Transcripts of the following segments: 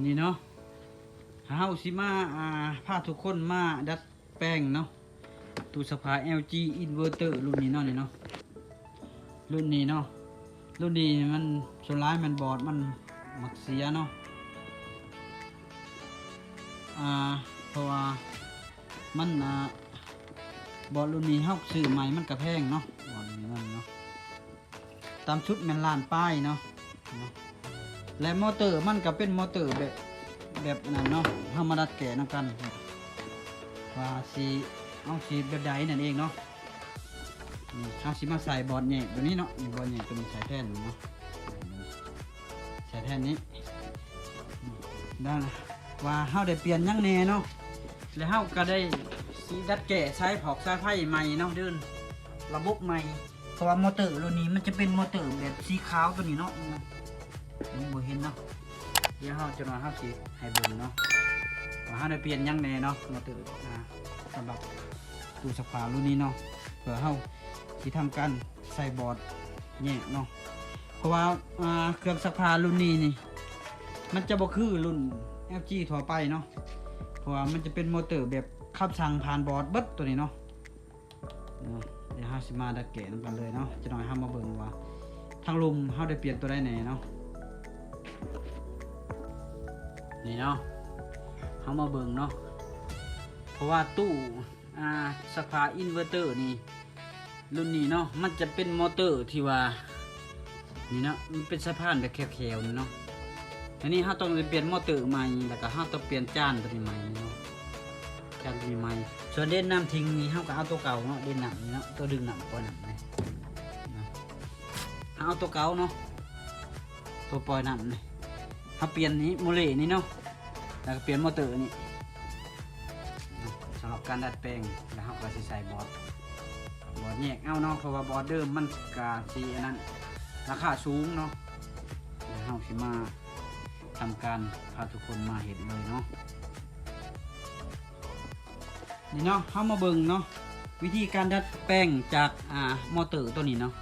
ນີ້ເນາະ ເຮົາຊິມາ ອ່າ ພາທຸກຄົນມາດັດແປງເນາະ ຕູ້ຊັກຜ້າ ແອວຈີ ອິນເວີເຕີ ລຸ້ນນີ້ເນາະ ນີ້ເນາະ ລຸ້ນນີ້ເນາະ ລຸ້ນນີ້ມັນສ່ວນຫຼາຍແມ່ນບອດມັນມັກເສຍເນາະ ອ່າ ເພາະວ່າມັນ ອ່າ ບອດລຸ້ນນີ້ເຮົາຊື້ໃໝ່ມັນກະແພງເນາະ ບອດລຸ້ນນີ້ເນາະ. ຕ່ຳສຸດແມ່ນລ້ານປາຍເນາະ ເນາະ ແລະມໍເຕີມັນກະເປັນມໍເຕີແບບ ແບບນັ້ນເນາະ ເຮົາມາດັດແກ້ນຳກັນ ວ່າຊິເອົາຊິແບບໃດນັ້ນເອງເນາະ ນີ້ເຮົາຊິມາໃສ່ບອດແຍກຕົວນີ້ເນາະ ນີ້ບອດແຍກຕົວນີ້ໃສ່ແທນນີ້ເນາະ ໃສ່ແທນນີ້ ນັ້ນວ່າເຮົາໄດ້ປ່ຽນຫຍັງແດ່ເນາະ ແລະເຮົາກະໄດ້ຊິດັດແກ້ສາຍພອກສາຍໄຟໃໝ່ເນາະ ເດີນລະບົບໃໝ່ ເພາະວ່າມໍເຕີລຸ້ນນີ້ມັນຈະເປັນມໍເຕີແບບສີຂາວຕົວນີ້ເນາະ ເຫັນບໍ່ເຫັນເນາະ ດຽວເຮົາຈັກໜ່ອຍເຮົາຊິໃຫ້ເບິ່ງເນາະ ວ່າເຮົາໄດ້ປ່ຽນຫຍັງແດ່ເນາະ ມໍເຕີ ອ່າ ສຳລັບຕູ້ຊັກຜ້າລຸ້ນນີ້ເນາະ ເພື່ອເຮົາຊິທຳການໃສ່ບອດແຍກເນາະ ເພາະວ່າ ອ່າ ເຄື່ອງຊັກຜ້າລຸ້ນນີ້ນີ້ ມັນຈະບໍ່ຄືລຸ້ນ ແອວຈີ ທົ່ວໄປເນາະ ເພາະວ່າມັນຈະເປັນມໍເຕີແບບຂັບສັ່ງຜ່ານບອດເບິດຕົວນີ້ເນາະ ເນາະ ດຽວເຮົາຊິມາດັດແກ້ນຳກັນເລີຍເນາະ ຈັກໜ່ອຍເຮົາມາເບິ່ງວ່າທາງລຸ່ມເຮົາໄດ້ປ່ຽນຕົວໃດແດ່ເນາະ ນີ້ເນາະ ເຮົາມາເບິ່ງເນາະ ເພາະວ່າຕູ້ ອ່າ ຊັກຜ້າ ອິນເວີເຕີນີ້ ລຸ້ນນີ້ເນາະ ມັນຈະເປັນມໍເຕີທີ່ວ່າ ນີ້ເນາະ ມັນເປັນສາຍພານແບບແຄບໆນີ້ເນາະ ອັນນີ້ເຮົາຕ້ອງໄດ້ປ່ຽນມໍເຕີໃໝ່ ແລ້ວກະເຮົາຕ້ອງປ່ຽນຈານຕົວນີ້ໃໝ່ເນາະ ຈານຕົວນີ້ໃໝ່ ສ່ວນເດນນ້ຳຖິ້ມນີ້ເຮົາກະເອົາຕົວເກົ່າເນາະ ເດນນ້ຳນີ້ເນາະ ຕົວດຶງນ້ຳປ່ອຍນ້ຳນີ້ ເຮົາເອົາຕົວເກົ່າເນາະ ຕົວປ່ອຍນ້ຳນີ້ ເຮົາປ່ຽນນີ້ ໂມເລນີ້ເນາະ ແລ້ວກະປ່ຽນມໍເຕີນີ້ ສຳລັບການດັດແປງ ແລ້ວເຮົາກະຊິໃສ່ບອດ ບອດແຍກເອົາເນາະ ເພາະວ່າບອດເດີມມັນກະຊິອັນນັ້ນ ລາຄາສູງເນາະ ແລ້ວເຮົາຊິມາທຳການພາທຸກຄົນມາເຮັດເລີຍເນາະ ນີ້ເນາະ ເຮົາມາເບິ່ງເນາະ ວິທີການດັດແປງຈາກ ອ່າ ມໍເຕີຕົວນີ້ເນາະ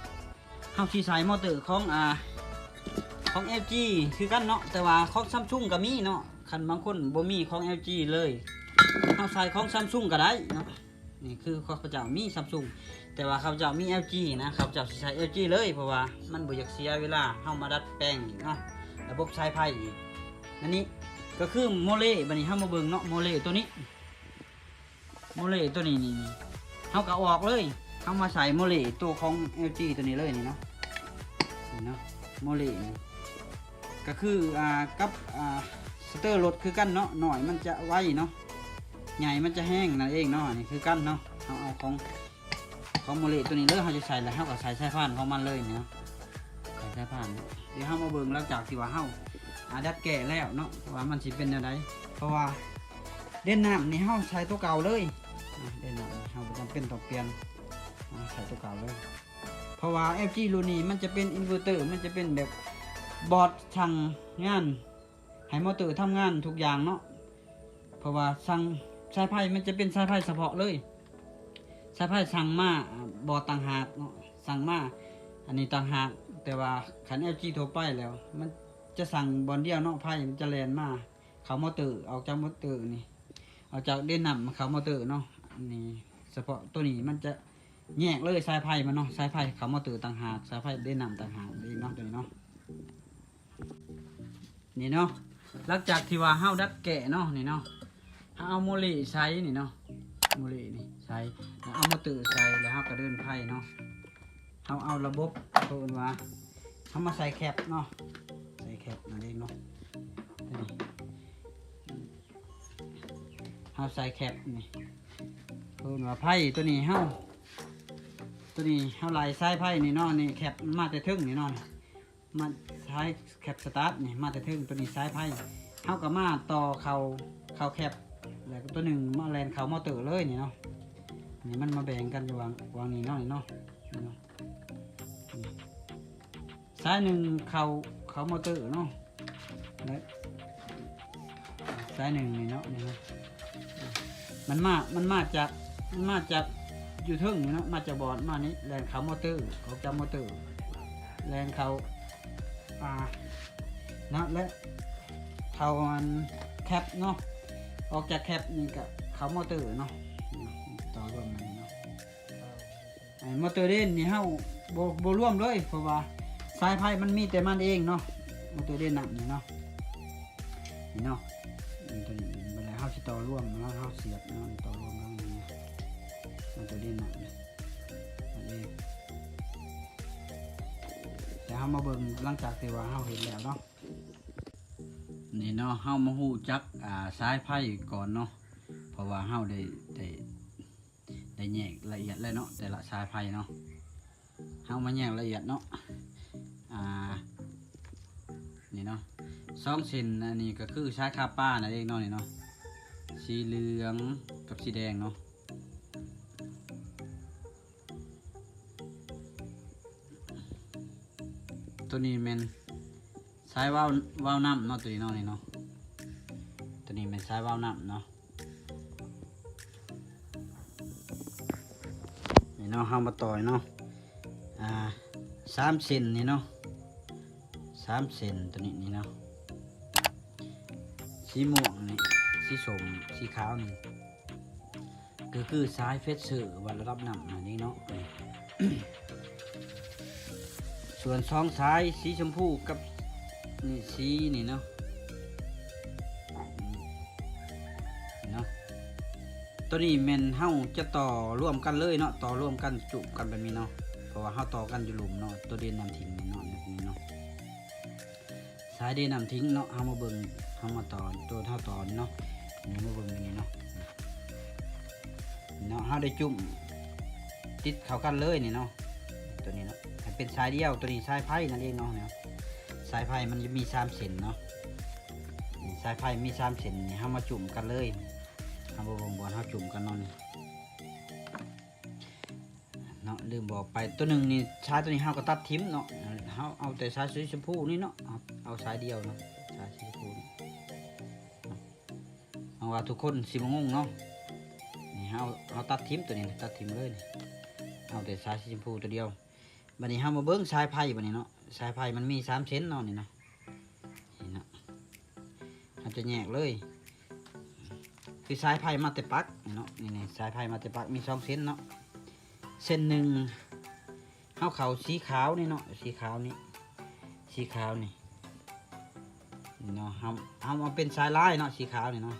ເຮົາຊິໃສ່ມໍເຕີຂອງ ອ່າ ຂອງ ແອວຈີ ຄືກັນເນາະ ແຕ່ວ່າຂອງ ຊຳຊຸງ ກະມີເນາະ ຄັນບາງຄົນບໍ່ມີຂອງ ແອວຈີ ເລີຍ ເຮົາໃສ່ຂອງ ຊຳຊຸງ ກະໄດ້ເນາະ ນີ້ຄືຂ້າພະເຈົ້າມີ ຊຳຊຸງ ແຕ່ວ່າຂ້າພະເຈົ້າມີ ແອວຈີ ນະ ຂ້າພະເຈົ້າຊິໃສ່ ແອວຈີ ເລີຍ ເພາະວ່າມັນບໍ່ຢາກເສຍເວລາເຮົາມາດັດແປງອີກເນາະ ລະບົບສາຍໄຟອີກ ອັນນີ້ກະຄືໂມເລ ບາດນີ້ເຮົາມາເບິ່ງເນາະ ໂມເລຕົວນີ້ ໂມເລຕົວນີ້ນີ້ ເຮົາກະອອກເລີຍ ເຮົາມາໃສ່ໂມເລຕົວຂອງ ແອວຈີ ຕົວນີ້ເລີຍນີ້ເນາະ ນີ້ເນາະ ໂມເລນີ້ກະຄື ອ່າ ກັບ ອ່າ ສະເຕີລົດຄືກັນເນາະ ນ້ອຍມັນຈະໄວເນາະ ໃຫຍ່ມັນຈະແຮງນັ້ນເອງເນາະ ອັນນີ້ຄືກັນເນາະ ເຮົາເອົາຂອງ ຂອງໂມເລຕົວນີ້ເລີຍ ເຮົາຈະໃສ່ ແລ້ວເຮົາກະໃສ່ສາຍພານຂອງມັນເລີຍນີ້ເນາະ ໃສ່ສາຍພານ ດຽວເຮົາມາເບິ່ງຫຼັງຈາກທີ່ວ່າເຮົາ ອ່າ ດັດແກ້ແລ້ວເນາະ ວ່າມັນຊິເປັນແນວໃດ ເພາະວ່າເດນນ້ຳນີ້ເຮົາໃສ່ຕົວເກົ່າເລີຍ ເດນນ້ຳນີ້ເຮົາບໍ່ຈຳເປັນຕ້ອງປ່ຽນ ໃສ່ຕົວເກົ່າເລີຍ ເພາະວ່າ ແອວຈີ ລຸ້ນນີ້ມັນຈະເປັນ ອິນເວີເຕີ ມັນຈະເປັນແບບບອດສັ່ງງານ ໃຫ້ມໍເຕີທຳງານທຸກຢ່າງເນາະ ເພາະວ່າສັ່ງ ສາຍໄຟມັນຈະເປັນສາຍໄຟສະເພາະເລີຍ ສາຍໄຟສັ່ງມາ ອ່າ ບອດຕ່າງຫາກເນາະ ສັ່ງມາອັນນີ້ຕ່າງຫາກ ແຕ່ວ່າຄັນ ແອວຈີ ທົ່ວໄປແລ້ວ ມັນຈະສັ່ງບ່ອນດຽວເນາະ ໄຟມັນຈະແລ່ນມາເຂົ້າມໍເຕີ ອອກຈາກມໍເຕີນີ້ ອອກຈາກເດນນ້ຳເຂົ້າມໍເຕີເນາະ ອັນນີ້ສະເພາະໂຕນີ້ມັນຈະແຍກເລີຍ ສາຍໄຟມັນເນາະ ສາຍໄຟເຂົ້າມໍເຕີຕ່າງຫາກ ສາຍໄຟເດນນ້ຳຕ່າງຫາກເດ້ເນາະ ໂຕນີ້ເນາະ. ນີ້ເນາະ ຫຼັງຈາກທີ່ວ່າເຮົາດັດແກ້ເນາະ ນີ້ເນາະ ເຮົາເອົາໂມເລໃສ່ນີ້ເນາະ ໂມເລນີ້ໃສ່ ແລ້ວເອົາມໍເຕີໃສ່ ແລ້ວເຮົາກະເດີນໄຟເນາະ ເຮົາເອົາລະບົບ ເຂົາເອີ້ນວ່າ ເຮົາມາໃສ່ແຄັບເນາະ ໃສ່ແຄັບນັ້ນເອງເນາະ ໂຕນີ້ ເຮົາໃສ່ແຄັບນີ້ ເອີ້ນວ່າໄຟ ໂຕນີ້ເຮົາ ໂຕນີ້ເຮົາໄລ່ສາຍໄຟນີ້ເນາະ ນີ້ແຄັບມັນມາແຕ່ເທິງນີ້ເນາະ ມາສາຍແຄັບສະຕາດນີ້ມາແຕ່ເທິງ ໂຕນີ້ສາຍໄຟ ເຮົາກະມາຕໍ່ເຂົ້າ ເຂົ້າແຄັບ ແລ້ວໂຕໜຶ່ງມາແລ່ນເຂົ້າມໍເຕີເລີຍນີ້ເນາະ ນີ້ມັນມາແບ່ງກັນຢູ່ຫວ່າງ ຫວ່າງນີ້ເນາະ ນີ້ເນາະ ນີ້ເນາະ ສາຍໜຶ່ງເຂົ້າ ເຂົ້າມໍເຕີເນາະ ແລະ ສາຍໜຶ່ງນີ້ເນາະ ນີ້ເນາະ ມັນມາ ມັນມາຈາກ ມັນມາຈາກຢູ່ເທິງນີ້ເນາະ ມາຈາກບອດມານີ້ ແລ່ນເຂົ້າມໍເຕີ ອອກຈາກມໍເຕີ ແລ່ນເຂົ້າ ອ່າ ເນາະ ແລະ ເຂົ້າອັນແຄັບເນາະ ອອກຈາກແຄັບນີ້ກໍເຂົ້າມໍເຕີເນາະ ຕໍ່ລວມມານີ້ເນາະ. ອັນມໍເຕີເດນນີ້ເຮົາບໍ່ ບໍ່ລວມເລີຍ ເພາະວ່າສາຍໄຟມັນມີແຕ່ມັນເອງເນາະ ມໍເຕີເດນນຳນີ້ເນາະ ນີ້ເນາະ. ອັນຕົວນີ້ບັດແລ້ວເຮົາຊິຕໍ່ລວມເນາະ ເຮົາສຽບເນາະ ຕໍ່ລວມເນາະ ນີ້ ມໍເຕີເດນນຳນີ້ ແລ້ວເຮົາມາເບິ່ງຫຼັງຈາກທີ່ວ່າເຮົາເຮັດແລ້ວເນາະ. ນີ້ເນາະ ເຮົາມາຮູ້ຈັກ ອ່າ ສາຍໄຟກ່ອນເນາະ ເພາະວ່າເຮົາໄດ້ ໄດ້ ໄດ້ແຍກລະອຽດແລ້ວເນາະ ແຕ່ລະສາຍໄຟເນາະ ເຮົາມາແຍກລະອຽດເນາະ. ອ່າ ນີ້ເນາະ ສອງເສັ້ນ ອັນນີ້ກໍຄືສາຍຄາປານັ້ນເອງເນາະ ນີ້ເນາະ ສີເຫຼືອງກັບສີແດງເນາະ. ຕົວນີ້ແມ່ນສາຍວາວ ວາວນ້ຳເນາະ ຕົວນີ້ເນາະ ນີ້ເນາະ ຕົວນີ້ແມ່ນສາຍວາວນ້ຳເນາະ. ນີ້ເນາະ ເຮົາມາຕໍ່ເນາະ ອ່າ ສາມເສັ້ນນີ້ເນາະ ສາມເສັ້ນ ຕົວນີ້ນີ້ເນາະ ສີມ່ວງນີ້ ສີສົ້ມ ສີຂາວນີ້ ກໍຄືສາຍເຟດເຊີວັດລະດັບນ້ຳນັ້ນເອງເນາະ. ສ່ວນສອງສາຍສີຊົມພູກັບນີ້ ສີນີ້ເນາະ ເນາະ ຕົວນີ້ແມ່ນເຮົາຈະຕໍ່ລວມກັນເລີຍເນາະ ຕໍ່ລວມກັນຈຸກັນແບບນີ້ເນາະ ເພາະວ່າເຮົາຕໍ່ກັນຢູ່ລຸ່ມເນາະ ຕົວເດນນຳທິງນີ້ເນາະ ແບບນີ້ເນາະ. ສາຍເດນນຳທິງເນາະ ເຮົາມາເບິ່ງ ເຮົາມາຕໍ່ ຕົວເຮົາຕໍ່ນີ້ເນາະ ນີ້ມາເບິ່ງນີ້ເນາະ ເນາະ ເຮົາໄດ້ຈຸ້ມຕິດເຂົ້າກັນເລີຍນີ້ເນາະ ຕົວນີ້ເນາະ ໃຫ້ເປັນສາຍດຽວ. ຕົວນີ້ສາຍໄຟນັ້ນເອງເນາະ ເນາະ ສາຍໄຟມັນຈະມີສາມເສັ້ນເນາະ ນີ້ສາຍໄຟມີສາມເສັ້ນນີ້ ເຮົາມາຈຸ້ມກັນເລີຍ ເຮົາມາເບິ່ງບ່ອນເຮົາຈຸ້ມກັນເນາະ ນີ້ ເນາະ ລືມບອກໄປ ຕົວໜຶ່ງນີ້ ສາຍຕົວນີ້ເຮົາກໍຕັດຖິ້ມເນາະ ເຮົາເອົາແຕ່ສາຍສີຊົມພູນີ້ເນາະ ເອົາ ເອົາສາຍດຽວເນາະ ສາຍສີຊົມພູນີ້ ຫວັງວ່າທຸກຄົນຊິບໍ່ງົງເນາະ ນີ້ເຮົາ ເຮົາຕັດຖິ້ມ ຕົວນີ້ຕັດຖິ້ມເລີຍ ເອົາແຕ່ສາຍສີຊົມພູຕົວດຽວ. ບັດນີ້ເຮົາມາເບິ່ງສາຍໄຟບັດນີ້ເນາະ ສາຍໄຟມັນມີສາມເສັ້ນເນາະ ນີ້ເນາະ ນີ້ເນາະ ເຮົາຈະແຍກເລີຍ ຄືສາຍໄຟມາແຕ່ປັກເນາະ ນີ້ ນີ້ສາຍໄຟມາແຕ່ປັກມີສອງເສັ້ນເນາະ ເສັ້ນໜຶ່ງເຮົາເຂົ້າສີຂາວນີ້ເນາະ ສີຂາວນີ້ ສີຂາວນີ້ ນີ້ເນາະ ເຮົາ ເຮົາເອົາເປັນສາຍລາຍເນາະ ສີຂາວນີ້ເນາະ.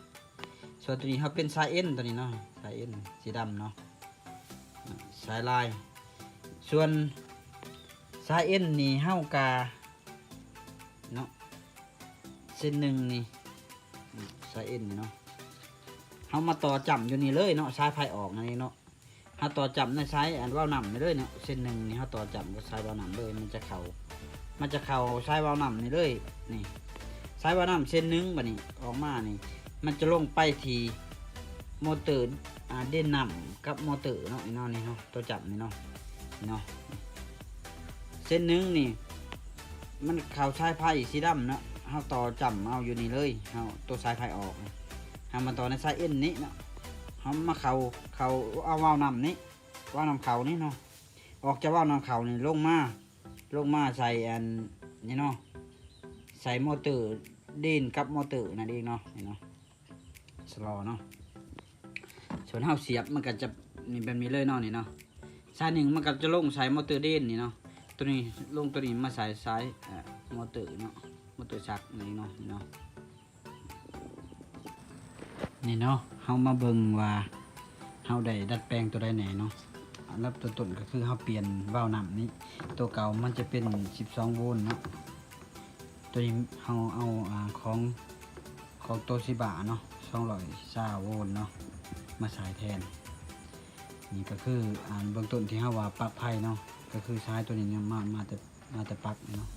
ສ່ວນຕົວນີ້ເຮົາເປັນສາຍເອັນ ຕົວນີ້ເນາະ ສາຍເອັນສີດຳເນາະ ສາຍລາຍ. ສ່ວນສາຍເອັນນີ້ເຮົາກະເນາະ ເສັ້ນໜຶ່ງນີ້ ສາຍເອັນນີ້ເນາະ ເຮົາມາຕໍ່ຈ້ຳຢູ່ນີ້ເລີຍເນາະ ສາຍໄຟອອກອັນນີ້ເນາະ ເຮົາຕໍ່ຈ້ຳໃນສາຍອັນວາວນ້ຳນີ້ເລີຍເນາະ ເສັ້ນໜຶ່ງນີ້ເຮົາຕໍ່ຈ້ຳກັບສາຍວາວນ້ຳເລີຍ ມັນຈະເຂົ້າ ມັນຈະເຂົ້າສາຍວາວນ້ຳນີ້ເລີຍ ນີ້ ສາຍວາວນ້ຳເສັ້ນໜຶ່ງ ບັດນີ້ອອກມານີ້ ມັນຈະລົງໄປທີ່ມໍເຕີ ອ່າ ເດນນ້ຳກັບມໍເຕີເນາະ ນີ້ເນາະ ນີ້ເນາະ ຕົວຈ້ຳນີ້ເນາະ ນີ້ເນາະ ເສັ້ນໜຶ່ງນີ້ ມັນເຂົ້າສາຍໄຟສີດຳເນາະ ເຮົາຕໍ່ຈ້ຳເອົາຢູ່ນີ້ເລີຍ ເຮົາຕົວສາຍໄຟອອກ ເຮົາມາຕໍ່ໃນສາຍເອັນນີ້ເນາະ ເຮົາມາເຂົ້າ ເຂົ້າເອົາວາວນ້ຳນີ້ ວາວນ້ຳເຂົ້ານີ້ເນາະ ອອກຈາກວາວນ້ຳເຂົ້ານີ້ລົງມາ ລົງມາໃສ່ອັນນີ້ເນາະ ໃສ່ມໍເຕີເດນກັບມໍເຕີນັ້ນເອງເນາະ ນີ້ເນາະ ສະລໍເນາະ. ສ່ວນເຮົາສຽບມັນກໍຈະນີ້ ແບບນີ້ເລີຍເນາະ ນີ້ເນາະ ສາຍໜຶ່ງມັນກໍຈະລົງໃສ່ມໍເຕີເດນນີ້ເນາະ ຕົວນີ້ລົງ ຕົວນີ້ມາໃສ່ສາຍ ເອີ ມໍເຕີເນາະ ມໍເຕີຊັກນີ້ເນາະ ນີ້ເນາະ. ນີ້ເນາະ ເຮົາມາເບິ່ງວ່າເຮົາໄດ້ດັດແປງຕົວໃດແດ່ເນາະ. ອັນດັບຕົ້ນໆກໍຄືເຮົາປ່ຽນວາວນ້ຳນີ້ ຕົວເກົ່າມັນຈະເປັນສິບສອງໂວນເນາະ ຕົວນີ້ເຮົາເອົາ ອ່າ ຂອງ ຂອງໂຕຊິບະເນາະ ສອງຮ້ອຍຊາວໂວນເນາະ ມາໃສ່ແທນ. ນີ້ກໍຄື ອ່າ ເບື້ອງຕົ້ນທີ່ເຮົາວ່າປັກໄຟເນາະ ກໍຄືສາຍຕົວນີ້ເນາະ ມາ ມາແຕ່ ມາແຕ່ປັກເນາະ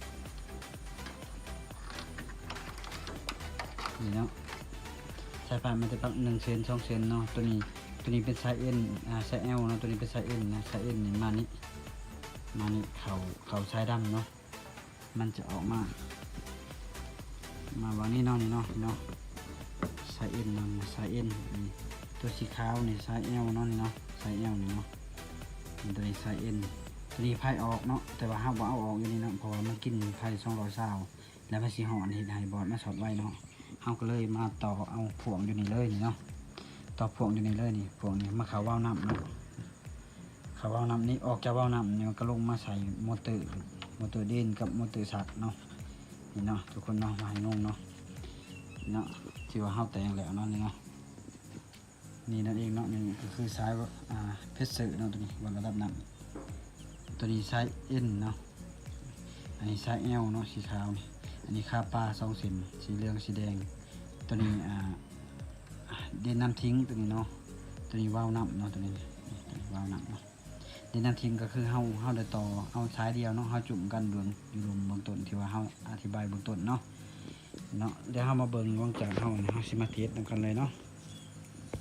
ນີ້ເນາະ ສາຍໄຟມາແຕ່ປັກໜຶ່ງເສັ້ນ ສອງເສັ້ນເນາະ. ຕົວນີ້ ຕົວນີ້ເປັນສາຍເອັນ ອ່າ ສາຍແອວເນາະ ຕົວນີ້ເປັນສາຍເອັນນະ ສາຍເອັນນີ້ມານີ້ ມານີ້ ເຂົ້າ ເຂົ້າສາຍດຳເນາະ ມັນຈະອອກມາ ມາວ່ານີ້ເນາະ ນີ້ເນາະ ເນາະ ສາຍເອັນເນາະ ສາຍເອັນນີ້ ຕົວສີຂາວນີ້ສາຍແອວເນາະ ນີ້ເນາະ ສາຍແອວນີ້ເນາະ ນີ້ ຕົວນີ້ສາຍເອັນ ຕົວນີ້ໄຟອອກເນາະ ແຕ່ວ່າເຮົາບໍ່ເອົາອອກຢູ່ນີ້ເນາະ ເພາະວ່າມັນກິນໄຟສອງຮ້ອຍຊາວ ແລ້ວມັນຊິຮ້ອນ ເຮັດໃຫ້ບອດມັນຊັອດໄວເນາະ. ເຮົາກໍເລີຍມາຕໍ່ເອົາພວງຢູ່ນີ້ເລີຍນີ້ເນາະ ຕໍ່ພວງຢູ່ນີ້ເລີຍນີ້ ພວງນີ້ມາເຂົ້າວາວນ້ຳເນາະ ເຂົ້າວາວນ້ຳນີ້ ອອກຈາກວາວນ້ຳນີ້ ມັນກໍລົງມາໃສ່ມໍເຕີ ມໍເຕີດິນກັບມໍເຕີຊັກເນາະ ນີ້ເນາະ ທຸກຄົນເນາະ ບໍ່ໃຫ້ງົງເນາະ ເນາະ ທີ່ວ່າເຮົາແຕ່ງແລ້ວເນາະ ນີ້ເນາະ ນີ້ນັ້ນເອງເນາະ ນີ້ກໍຄືສາຍ ອ່າ ເພຣສເຊີເນາະ ຕົວນີ້ວັດລະດັບນ້ຳ ຕົວນີ້ສາຍເອັນເນາະ ອັນນີ້ສາຍແອວເນາະ ສີຂາວນີ້ ອັນນີ້ຄາປາສອງເສັ້ນ ສີເຫຼືອງ ສີແດງ ຕົວນີ້ ອ່າ ເດນນ້ຳຖິ້ງ ຕົວນີ້ເນາະ ຕົວນີ້ວາວນ້ຳເນາະ ຕົວນີ້ ຕົວນີ້ວາວນ້ຳເນາະ ເດນນ້ຳຖິ້ງກໍຄືເຮົາ ເຮົາໄດ້ຕໍ່ເອົາສາຍດຽວເນາະ ເຮົາຈຸ້ມກັນເບື້ອງ ຢູ່ເບື້ອງຕົ້ນ ທີ່ວ່າເຮົາອະທິບາຍເບື້ອງຕົ້ນເນາະ ເນາະ ດຽວເຮົາມາເບິ່ງ ຫຼັງຈາກເຮົາ ເຮົາຊິມາເທສນຳກັນເລີຍເນາະ